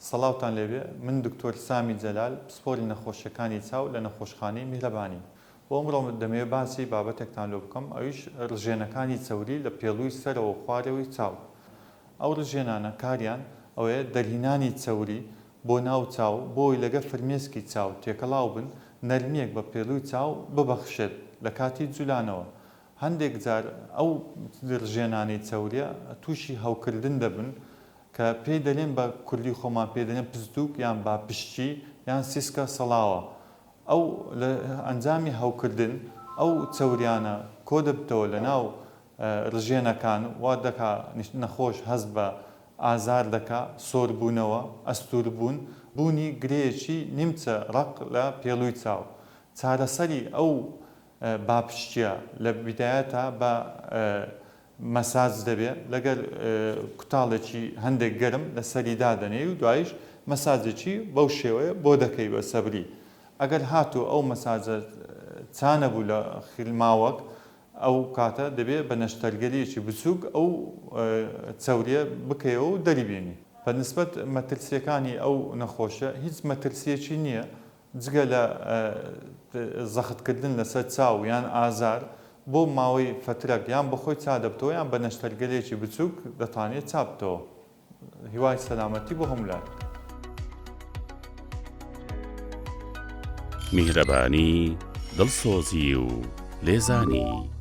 سەڵاوتان لێبێ من دکتۆر سامی جەلال پسپۆری نەخۆشیەکانی چاو لە نەخۆشخانەی میهرەبانی بۆ ئەمڕۆ دەمەوێ باسی بابەتێکتان لۆ بکەم ئەویش ڕژێنەکانی چەوری لە پێڵوی سەرەوە و خوارەوەی چاو ئەو ڕژێنانە کاریان ئەوەیە دەرهینانی چەوری بۆ ناو چاو بۆی لەگە فرمێسکی چاو تێکەڵاو بن نەرمیەک بە پێڵوی چاو ببەخشێت لە کاتی جولانەوە هەندێک جار ئەو ڕژێنانەی چەوریە توشی هەوکردن دەبن کە پێی دەلێن بە کوردی خۆمان پێی دەلێن پزدوک یان باپشتی یان سیسکە سەڵاوە ئەو لە ئەنجامی هەوکردن ئەو چەوریانە کۆدەبتەوە لە ناو ڕژێنەکان وا دەکا نەخۆش هەست بە ئازار دەکا سۆربوونەوە ئەستووربوون بوونی گرێیەکی نیمچە ڕەق لە پێڵوی چاو چارەسەری ئەو باپشتیە لە بیدایەتا بە مەساج دەبێ لەگەر کوتاڵێکی هەندێک گەرم لە سەری دادەنێی و دوایش مەساجێکی بەو شێوەیە بۆ دەکەی بە سەبری ئەگەر هاتوو ئەو مەساجە چا نەبوو لە خیل ماوەک ئەو کاتە دەبێ بە نەشتەرگەریەکی بچووک ئەو چەوریە بکەیەوە و دەری بێنی. بە نسبەت مەترسیەکانی ئەو نەخۆشە هیچ مەترسیەکی نیە جگە لە زەختکردن لەسەر چاو یان ئازار بۆ ماوەی فەترەک یان بەخۆی چا دەبتەوە یان بە نەشتەرگەریەکی بچوک دەتوانێت چا بتەوە. هیوای سەلامەتی بۆ هەموو لایەک. میهرەبانی، دڵسۆزی و لێزانی.